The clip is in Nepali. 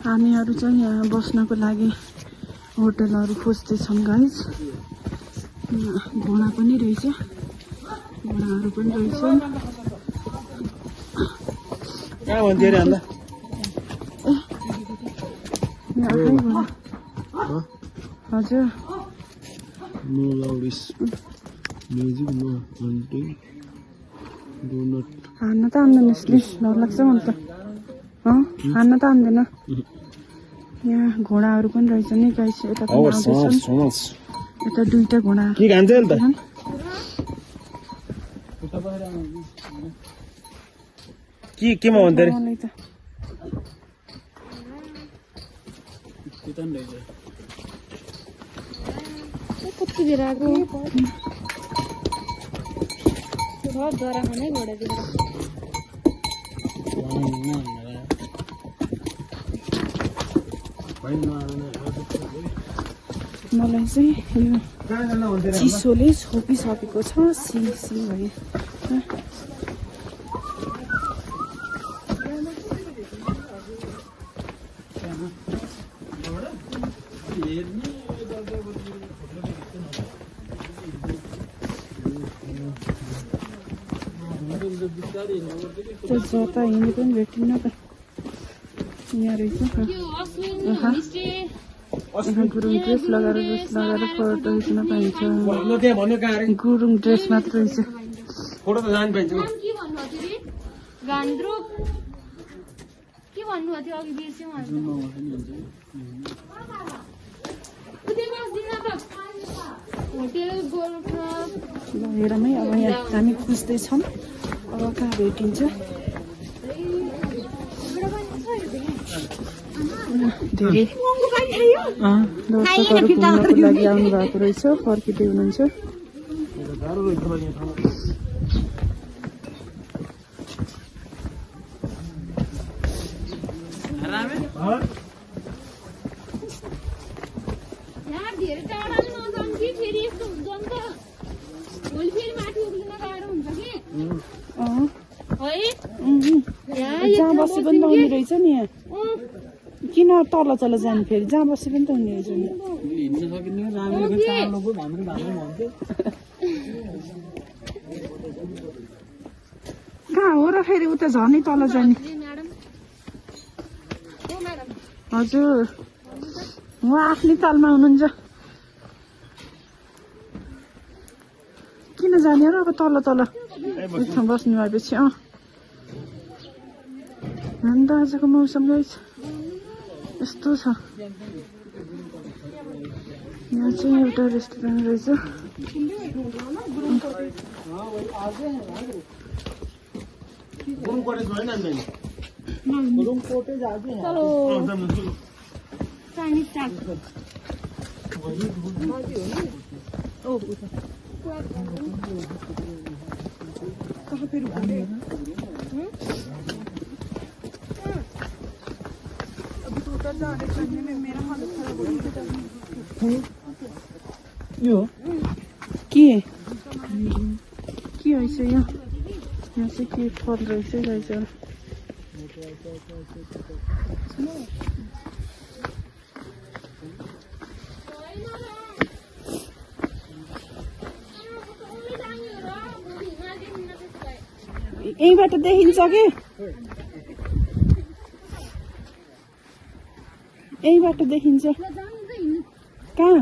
हामीहरू चाहिँ यहाँ बस्नको लागि होटलहरू खोज्दैछौँ गाइस। घोडा पनि रहेछ, घोडाहरू पनि रहेछ। कहाँ भन्थ्यो अरे अन्त? हजुर no loud music no hunting do not. हान्न त आउँदैन यसले, डर लाग्छ मलाई त। हान्न त आउँदैन। यहाँ घोडाहरू पनि रहेछ नि गाइस। यता पनि आउँदैछन्। यता दुईटा घोडा के खान्छ नि त? केमा भन्थ्यो अरे? मलाई त कति बेर आएको जरा खाने घोडा दिएर मलाई चाहिँ यो चिसोले छोपिसकेको छ। सी भयो। त्यो जता हिँड्नु पनि भेटिन्न त। यहाँ रहेछ गुरुङ ड्रेस लगाएर फोटो खिच्न पाइन्छ। गुरुङ ड्रेस मात्र रहेछ। फोटो त जानु पाइन्छ। हेरमै अब यहाँ हामी खोज्दैछौँ, अब कहाँ भेटिन्छ। धेरै दर्शकहरू घुम्नको लागि आउनु भएको रहेछ, फर्किँदै हुनुहुन्छ। जहाँ बसे पनि त हुने रहेछ नि। यहाँ किन तल तल जानु? फेरि जहाँ बसे पनि त हुने रहेछ नि। कहाँ हो र फेरि उता झनै तल जाने? हजुर उहाँ आफ्नै तालमा हुनुहुन्छ। किन जाने र अब तल तल एकठाउँ बस्नु भएपछि? अन्त आजको मौसम रहेछ यस्तो छ। यहाँ चाहिँ एउटा रेस्टुरेन्ट रहेछ। के रहेछ यो? यहाँ चाहिँ के फल रहेछ रहेछ? यहीँबाट देखिन्छ कि? यहीँबाट देखिन्छ। कहाँ?